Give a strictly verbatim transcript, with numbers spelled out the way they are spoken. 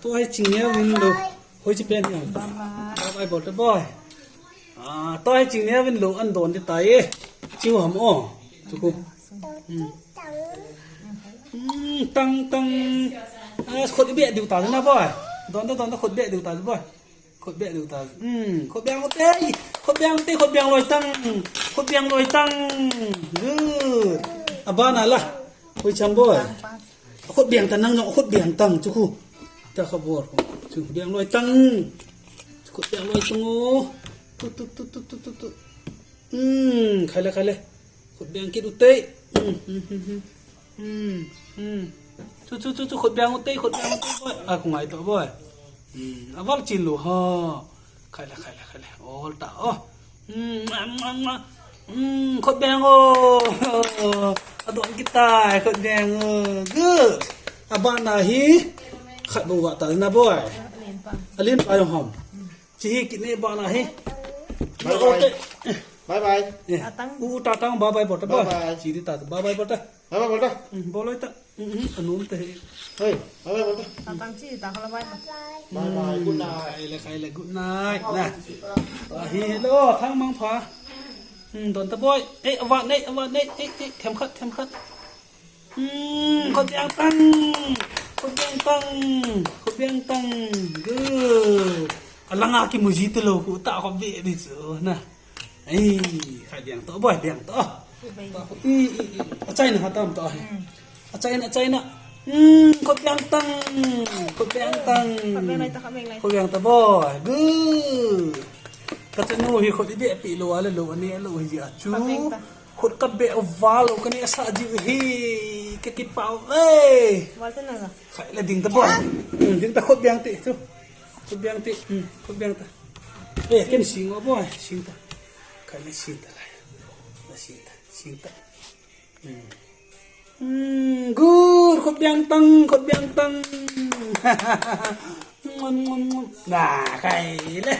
Tua hi ching neo vin lou. Hoi chi pen hiam. Bye bye bol te boy. Ah, tua hi ching neo vin lou an don te tai e. Chiu ham o. Chu ku. Hmm. Hmm, tang tang. Ah, khut be diu ta na boy. Don ta don ta khut be diu ta boy. Khut be diu ta. Hmm, khut be ang te. Khut be ang te, khut be ang loi tang. Khut be ang loi tang. Good. Abana la. Hoi cham boy. Khut be ang ta nang jong khut be ang tang chu khu. Ta kha bor khu. Chu be ang loi tang. Khut be ang loi tang o. Tu tu tu tu tu tu tu. Hmm, khai le khai le. Khut be ang kit u te. Hmm, hmm, hmm, hmm. Hmm, hmm. Chu chu chu chu khut be ang u te, khut be ang u te boy. A khu ngai to boy. Hmm, aval chin lu ha. Khai le khai le khai le. Ol ta o. Hmm, khut be ang o. Adon kit tai khut be ang o. Good. Abana hi. Khat bou va ta na boy. Alin pa jong ham. Chi hi kit ne bana hi. Bye bye. Bye bye. Eh. Tatang. U tatang bye bye bol ta boy. Bye bye. Chi di ta bye bye bol ta. Bye bye bol ta. Hmm, bol loi ta. Hmm, hmm, anum te hi. Hey, bye bye bol ta. Tatang chi ta khala bye bye. Bye bye. Good night. Khai le khai le good night. Na. Ah, hi hello, thang mang pha. Hmm, don ta boy. Eh, avat nei, avat nei. Eh, eh, them khat, them khat. Hmm, khut be ang tang. Khut be ang tang. Khut be ang tang. Good. Alanga kimu ji te lou khu ta khut be ni chu na. Ei, khai be ang to boy, be ang to. I, i, i. Achaina ha tam to. Hmm. Achaina, achaina. Hmm, khut be ang tang. Khut be ang tang. Khut be ang lai ta, khut be ang lai. Khut be ang ta boy. Good. Ka chanu hi khut i be pi lou a le lou a ne lou hi a chu. Khut be ang ta. Khut ka be u val u ka ne sa ji hi ka kipah e. Val te na ga. Khai le ding ta boy. Hmm, ding ta khut be ang te chu. Khut be ang te. Hmm, khut be ang ta. Eh, ken sing o boy, sing ta. Khai le sing ta lai. La sing ta, sing ta. Hmm. Hmm, good, khut be ang tang, khut be ang tang. Ngon, ngon, ngon. Na, khai le.